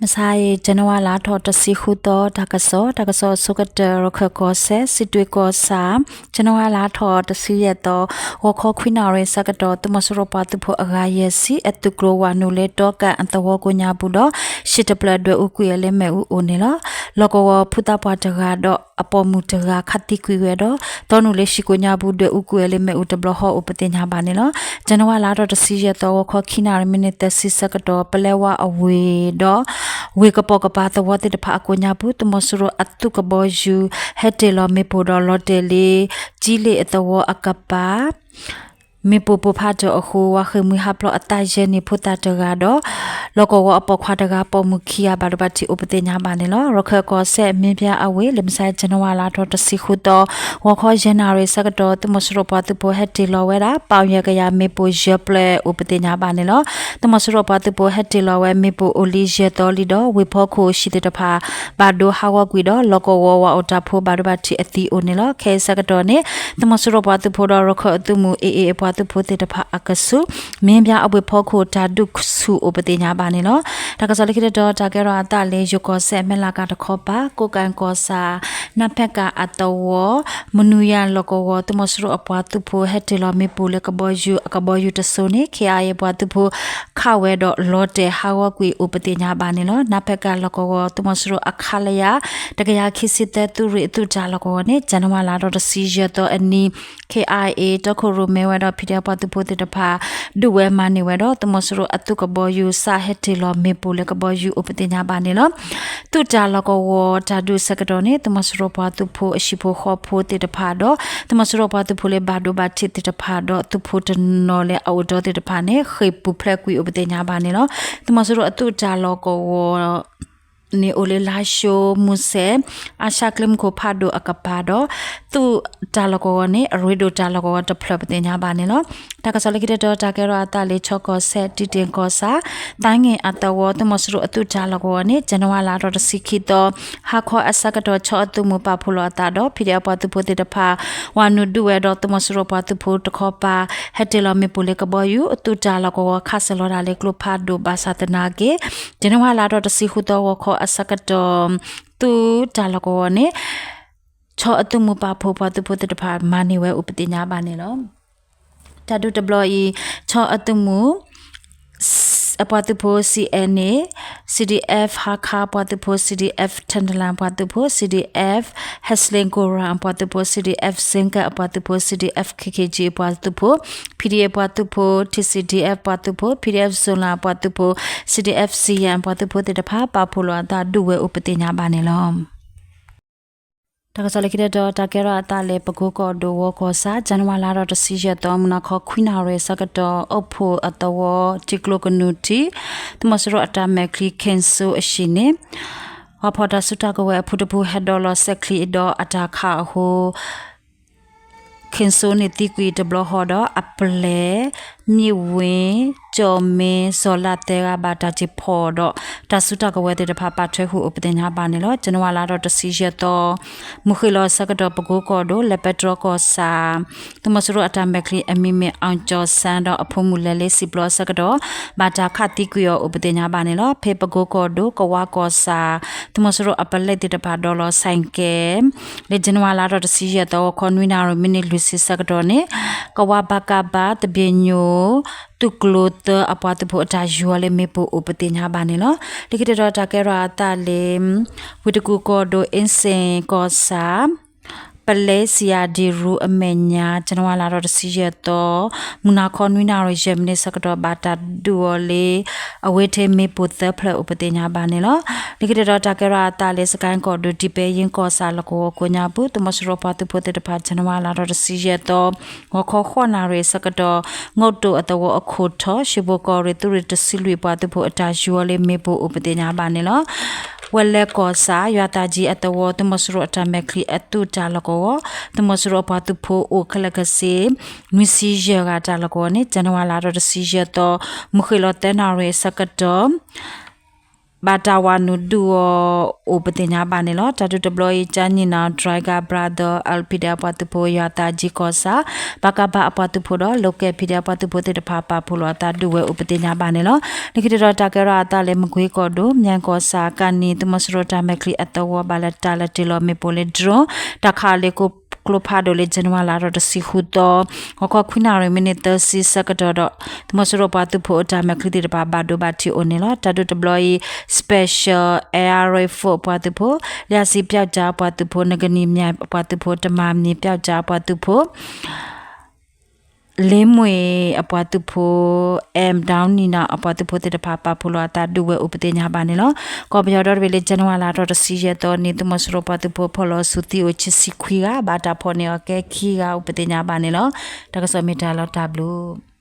မဆါအံၤ ကၠနဝါလါထီၣ်တဆံဃုသီ တၢ်ကစီၣ်, တၢ်ကစီၣ်အဆိကတၢၢ် ရခၢၣ်ကီၢ်စဲၣ် စံးတွ့ကီၢ်ဆၣ်, ကၠနဝါလါထီၣ်တဆံယဲၢ်သီ ဂီၤခီခွံနၣ်ရံၣ်ဆၢကတီၢ် သုးမီၤစိရိၤပှၤသုးဖိအဂၤယဲၢ်ဆံ အသုးကျိၤဝးနုာ်လၢတီကၣ်အသဝီကိးညါပူၤဒီး ဟံၣ်တဖျၢၣ်ဒွဲၣ်အူကွံာ်အီၤလၢမ့ၣ်အူအိၣ်န့ၣ်လီၤ. လီၢ်ကဝီၤဖုသးပှၢ်တဂၤဒီးအပိာ်မုၣ်တဂၤခးသံကွံာ်ဝဲဒီး သီနုာ်လၢဟံၣ်ကိးညါပူၤဒွဲၣ်အူကွံာ်အီၤလၢမ့ၣ်အူတဘျီဃီအိၣ်ပသ့ၣ်ညါဘၣ်န့ၣ်လီၤ. ကၠနဝါလါထီၣ်တဆံယဲၢ်သီ ဂီၤခီခံနၣ်ရံၣ်မံးနံးသၢဆံဆၢကတီၢ် ပလဲဝါအဝ့ၢ်ဒီး ဝ့ၢ်ကပိာ်ကပၤသဝီသ့ၣ်တဖၣ်အကိးညါပူၤ သုးမီၤစိရိၤအသုးကဘီယူၤ ဟဲတ့ၢ်လီၤမ့ၣ်ပိၢ်ဒီးလီၤတဲာ်လံ ကၠံလ့ၣ်အသဝီအကပၤ မ့ၣ်ပိၢ်ပိၢ်ဖးဒိၣ်အဃိ ဝၤဃ့ၢ်မှံဟးဖျိးအသးယဲၢ်နံၣ်ဖိသၣ်တဂၤဒီး လီၢ်ကဝီၤအပိာ်ခွါတဂၤ ပိာ်မုၣ်ခံဂၤဘၣ်ဒိဘၣ်ထံးအိၣ်ပသ့ၣ်ညါဘၣ်န့ၣ်လီၤ. ရခၢၣ်ကီၢ်စဲၣ် မ့ၢ်ဘၠါအဝ့ၢ် လၢမဆါ ကၠနဝါလါထီၣ်တဆံဃုသီ ဂီၤခီယဲၢ်နၣ်ရံၣ်ဆၢကတီၢ် သုးမီၤစိရိၤပှၤသုးဖိဟဲတ့ၢ်လီၤဝဲဒၣ် ပီၣ်ယဲၢ်ကယၤမ့ၣ်ပိၢ်ယဲၢ်ဖျၢၣ်အိၣ်ပသ့ၣ်ညါဘၣ်န့ၣ်လီၤ. သုးမီၤစိရိၤပှၤသုးဖိဟဲတ့ၢ်လီၤဝဲမ့ၣ်ပိၢ်အိၣ်လံယဲၢ်သီလံဒီး ဝ့ၢ်ဖီခိၣ်ဟံၣ်သ့ၣ်တဖၣ် ဘၣ်ဒိဟးဂီၤကွံာ်ဒီး လီၢ်ကဝီၤဝၤအိၣ်တၢ်ဖိဘၣ်ဒိဘၣ်ထံးအသံအိၣ်န့ၣ်လီၤ. ခဲအံၤဆၢကတီၢ်န့ၣ် သုးမီၤစိရိၤပှၤသုးဖိဒီးရခၢၣ်အသုးမုၢ် AA အပှၤသုးဖိသ့ၣ်တဖၣ်အကဆူး မ့ၢ်ဘၠါအဝ့ၢ်ဖီခိၣ်တၢ်ဒုးဆူၣ်အိၣ်ပသ့ၣ်ညါဘၣ်န့ၣ်လီၤ. တၢ်ကစီၣ်လၢခံတတီၤ တၢ်ကဲထီၣ်အသးလၢ ယိၤကီၢ်စဲၣ် မဲၢ်လးကၤတခီပၤ ကိးကၣ်ကီၢ်ဆၣ် နၢ်ဖဲကၤအသဝီ မနုၤယၤလီၢ်ကဝီၤ သုးမီၤစိရိၤအပှၤသုးဖိဟဲတ့ၢ်လီၤမ့ၣ်ပိၢ်လၢကဘီယူၤ အကဘီယူၤတစိၤန့ၣ် KIA ပှၤသုးဖိ ခးဝဲဒီးလီၤတဲာ်ဟးဂီၤကွံာ်အိၣ်ပသ့ၣ်ညါဘၣ်န့ၣ်လီၤ. နၢ်ဖဲကၤလီၢ်ကဝီၤ သုးမီၤစိရိၤအ ခလရ တကယၤခံဆံသၢ သုးရ့ၣ်အသုးတၢ်လီၢ်ကဝီၤန့ၣ် ကၠနဝါလါထီၣ်တဆံယဲၢ်သီအနံၤ KIA တီခိၣ်ရိၣ်မဲဝဲဒီး PDF ပှၤသုးဖိသ့ၣ်တဖၣ် ဒုးဝဲမၤန့ၢ်ဝဲဒီး သုးမီၤစိရိၤအသုးကဘီယူၤ စးဟဲတ့ၢ်လီၤမ့ၣ်ပိၢ်လၢကဘီယူၤအိၣ်ပသ့ၣ်ညါဘၣ်န့ၣ်လီၤ. သုးတၢ်လီၢ်ကဝီၤတၢ်ဒုးဆၢကတီၢ်န့ၣ် သုးမီၤစိရိၤပှၤသုးဖိအဟံၣ်ဖိဃီဖိသ့ၣ်တဖၣ်ဒီး သုးမီၤစိရိၤပှၤသုးဖိလၢဘၣ်ဒိဘၣ်ထံးသ့ၣ်တဖၣ်ဒီး သုးဖိတနီၤလၢအအိၣ်ဒီးသ့ၣ်တဖၣ်န့ၣ် ဃ့ၢ်ပူၤဖျဲးကွံာ်အိၣ်ပသ့ၣ်ညါဘၣ်န့ၣ်လီၤ. သုးမီၤစိရိၤအသုးတၢ်လီၢ်ကဝီၤ န့ၣ်အိၣ်လၢလါၡိ မုၢ်ဆဲး အါဆါကျဲမုၢ်ခိၣ်ဖးဒိၣ်အကပၤဒီး သုးတၢ်လီၢ်ကဝီၤန့ၣ် အရ့ဒိၣ်တၢ်လီၢ်ကဝီၤတဖျၢၣ်ပသ့ၣ်ညါဘၣ်န့ၣ်လီၤ. တၢ်ကစီၣ်လၢခံတတီၤ တၢ်ကဲထီၣ်အသးလၢ ခၠီကီၢ်စဲၣ် တံတ့ၢ်ကီၢ်ဆၣ် သါင့ၢ်အသဝီ သုးမီၤစိရိၤအသုးတၢ်လီၢ်ကဝီၤန့ၣ် ကၠနဝါလါထီၣ်တဆံခံသီ ဟါခီအဆၢကတီၢ် ခၠီအသုးမုၢ်ပာ်ဖှိၣ်လီၤအသးဒီး PDF ပှၤသုးဖိသ့ၣ်တဖၣ် ဝၤနုာ်ဒုးဝဲဒီး သုးမီၤစိရိၤပှၤသုးဖိတခီပၤ ဟဲတ့ၢ်လီၤမ့ၣ်ပိၢ်လၢကဘီယူၤ အသုးတၢ်လီၢ်ကဝီၤ ခးစၢၤလီၤတၢ်လၢကျိဖးဒိၣ်ဘၣ်ဆၣ်သနာ်က့ ကၠနဝါလါထီၣ်တဆံဃုသီ ဂီၤခီအဆၢကတီၢ် သုးတၢ်လီၢ်ကဝီၤန့ၣ် ခၠီအသုးမုၢ်ပာ်ဖှိၣ်ပှၤသုးဖိသ့ၣ်တဖၣ် မၤန့ၢ်ဝဲအိၣ်ပသ့ၣ်ညါဘၣ်န့ၣ်လီၤ. တၢ်ဒုးတဘျီအံၤ ခၠီအသုးမုၢ် အပှၤသုးဖိ CNA, CDF ဟါခါပှၤသုးဖိ, CDF ထၢၣ်တလၣ်ပှၤသုးဖိ, CDF ဟဲစလ့ၣ်ကိရၣ်အပှၤသုးဖိ, CDF စ့ကၣ်အပှၤသုးဖိ, CDF KKG အပှၤသုးဖိ, PDF ပှၤသုးဖိ, TCDF ပှၤသုးဖိ, PDF စူလၣ်အပှၤသုးဖိ, CDF စံယၣ် ပှၤသုးဖိသ့ၣ်တဖၣ် ပာ်ဖှိၣ်လီၤအသးဒုးဝဲအိၣ်ပသ့ၣ်ညါဘၣ်န့ၣ်လီၤ. တၢ်ကစီၣ်လၢခံတတီၤ တၢ်ကဲထီၣ်အသးလၢ ပကိကီၢ်ဒိၣ်ဝီကီၢ်ဆၣ် ကၠနဝါလါထီၣ်တဆံယဲၢ်သီ မုၢ်နၤခီခွံနၣ်ရံၣ်အဆၢကတီၢ် အိၣ်ဖှိၣ်အသဝီ ထံကျိကနုၢ်ထံး သုးမီၤစိရိၤအတၢ်မဲာ်ချံ ခ့ၣ်စိအဟံၣ်န့ၣ် ပှၤဖီၣ်တၢ်စုတၢ်ကဝဲၤအဖုတဖု ဟဲဒိးလီၤစဲးချံဒီးအတၢ်ခးအဃိ ခ့ၣ်စိန့ၣ်သံကွံာ်တဘျီဃီဒီး အပျဲၢ် မ့ၣ်ဝ့ၣ် ကၠီၣ်မ့ စီၤလးသဲဂၤ ဘၣ်တၢ်စံၣ်ဖီၣ်ဒီး တၢ်စုတၢ်ကဝဲၤသ့ၣ်တဖၣ် ပာ်ထွဲဃုာ်အိၣ်ပသ့ၣ်ညါဘၣ်န့ၣ်လီၤ. ကၠနဝါလါထီၣ်တဆံယဲၢ်သီ မုၢ်ဃ့ၢ်လီၤအဆၢကတီၢ် ပကိကီၢ်ဒိၣ် လဲၤပဲတြီကီၢ်ဆၣ် သုးမီၤစိရိၤအတၢ်မဲာ်ချံအမံၤမ့ၢ် အီၣ်ကၠီၣ်စၣ်ဒီးအဖိမုၣ်လဲၤလၢစံၣ်ပျီအဆၢကတီၢ် ဘၣ်တၢ်ခးသံကွံာ်အီၤအိၣ်ပသ့ၣ်ညါဘၣ်န့ၣ်လီၤ. ဖဲပကိကီၢ်ဒိၣ် ကဝါကီၢ်ဆၣ် သုးမီၤစိရိၤအပလဲၣ်သ့ၣ်တဖၣ်ဒိးလီၤ ဆိုင်ကယ် လၢကၠနဝါလါထီၣ်တဆံယဲၢ်သီ ဂီၤခီနွံနၣ်ရံၣ်မံးနံးလွံၢ်ဆံဆၢကတီၢ်န့ၣ် ကဝါဘၣ်ကးဘၣ် သဘ့ၣ်ညိၣ် သုးကျိၤသၢအပှၤသုးဖိအတၢ်ယူၤအီၤလၢမ့ၣ်ပိၢ်အိၣ်ပသ့ၣ်ညါဘၣ်န့ၣ်လီၤ. လၢခံတတီၤ တၢ်ကဲထီၣ်အသးလၢ ဝ့ၢ်တကူၣ်ကီၢ်ဒိၣ် အ့စ့ၣ်ကီၢ်ဆၣ် ပလဲစံယၣ်ဒံၣ်ရူအမဲာ်ညါ ကၠနဝါလါထီၣ်တဆံယဲၢ်သီ မုၢ်နၤခီနွံနၣ်ရံၣ်ယဲၢ်မံးနံးဆၢကတီၢ် ဘၣ်တၢ်ဒုးအီၤလၢ အဝဲထ့မ့ၣ်ပိၢ်သၢဖျၢၣ်အိၣ်ပသ့ၣ်ညါဘၣ်န့ၣ်လီၤ. လၢခံတတီၤ တၢ်ကဲထီၣ်အသးလၢ စကဲၣ်ကီၢ်ဒိၣ် ဒံဘဲယ့ကီၢ်ဆၣ်လီၢ်ကဝီၤကိးညါပူၤ သုးမီၤစိရိၤပှၤသုးဖိသ့ၣ်တဖၣ် ကၠနဝါလါထီၣ်တဆံယဲၢ်သီ ဂီၤခီဃိးနၣ်ရံၣ်အဆၢကတီၢ် ငီးတိၣ်အသဝီအခိၣ်ထီၣ် ရှ့ဘိၣ်ကီၢ်ရ့ၣ် သုးရ့ၣ်တဆံလွံၢ်ပှၤသုးဖိအတၢ်ယူၤအီၤလၢမ့ၣ်ပိၢ်အိၣ်ပသ့ၣ်ညါဘၣ်န့ၣ်လီၤ. ဝဲလဲကီၢ်ဆၣ် ယွၤသးကၠံအသဝီ သုးမီၤစိရိၤအတၢ်မဲာ်ချံအသုးတၢ်လီၢ်ကဝီၤ သုးမီၤစိရိၤအပှၤသုးဖိအိၣ်ခဲလၢာ်ခဲဆ့ နွံဆံယဲၢ်ဂၤတၢ်လီၢ်ကဝီၤန့ၣ် ကၠနဝါလါထီၣ်တဆံယဲၢ်သီ မုၢ်ဃ့ၢ်လီၤသၢနၣ်ရံၣ်အဆၢကတီၢ် ဘၣ်တၢ်ဝးနုာ်ဒုးအီၤအိၣ်ပသ့ၣ်ညါဘၣ်န့ၣ်လီၤ. တၢ်ဒုးတဘျီအံၤ ကၠါနံၣ်နီၣ် Drega Brother, L P D F အပှၤသုးဖိ, ယွၤသးကၠံကီၢ်ဆၣ် ပကဖ အပှၤသုးဖိဒီး Local P D F အပှၤသုးဖိသ့ၣ်တဖၣ် ပာ်ဖှိၣ်လိာ်အသးဒုးဝဲအိၣ်ပသ့ၣ်ညါဘၣ်န့ၣ်လီၤ. လၢခံတတီၤ တၢ်ကဲထီၣ်အသးလၢ မကွ့ကီၢ်ဒိၣ် မၠဲၣ်ကီၢ်ဆၣ်ကၣ်နံၣ် သုးမီၤစိရိၤတၢ်မဲာ်ချံအသဝီဘၣ်လၢတၢ်လၢတ့ၢ်လီၤမ့ၣ်ပိၢ်လၢ drone တၢ်ခးလၢကျိဖးဒိၣ်လၢ January လါထီၣ်တဆံဃုသီ ဂီၤခီခွံနၣ်ရံၣ် မံးနံးသၢဆံဆၢကတီၢ်ဒီး သုးမီၤစိရိၤပှၤသုးဖိအတၢ်မဲာ်ချံသ့ၣ်တဖၣ် ဘၣ်ဒိဘၣ်ထံးအိၣ်န့ၣ်လီၤ. တၢ်ဒုးတဘျီအံၤ Special Air Rifle အပှၤသုးဖိ, လျှပ်စီးပျောက်ကျားအပှၤသုးဖိ, နဂနံၤမၠဲၣ်အပှၤသုးဖိ, တမၤမံၤပျောက်ကျားအပှၤသုးဖိ, လ့မွ့ၣ်အပှၤသုးဖိ, M ဒနံၣ်နီၣ် အပှၤသုးဖိသ့ၣ်တဖၣ် ပာ်ဖှိၣ်လိာ်အသးဒုးဝဲအိၣ်ပသ့ၣ်ညါဘၣ်န့ၣ်လီၤ. ကီၢ်ပယီၤဒီတဘ့ၣ်လၢ January လါထီၣ်တဆံယဲၢ်သီန့ၣ် သုးမီၤစိရိၤပှၤသုးဖိ ဖီၣ်လီၤဆူသံအိၣ်ခံဆံခွံဂၤ, ဘၣ်တၢ်ဖီၣ်န့ၢ်အီၤကဲခံဂၤအိၣ်ပသ့ၣ်ညါဘၣ်န့ၣ်လီၤ. တၢ်ကစီၣ်မ့ၢ်တၢ်လီၤတၢ်ဘျုး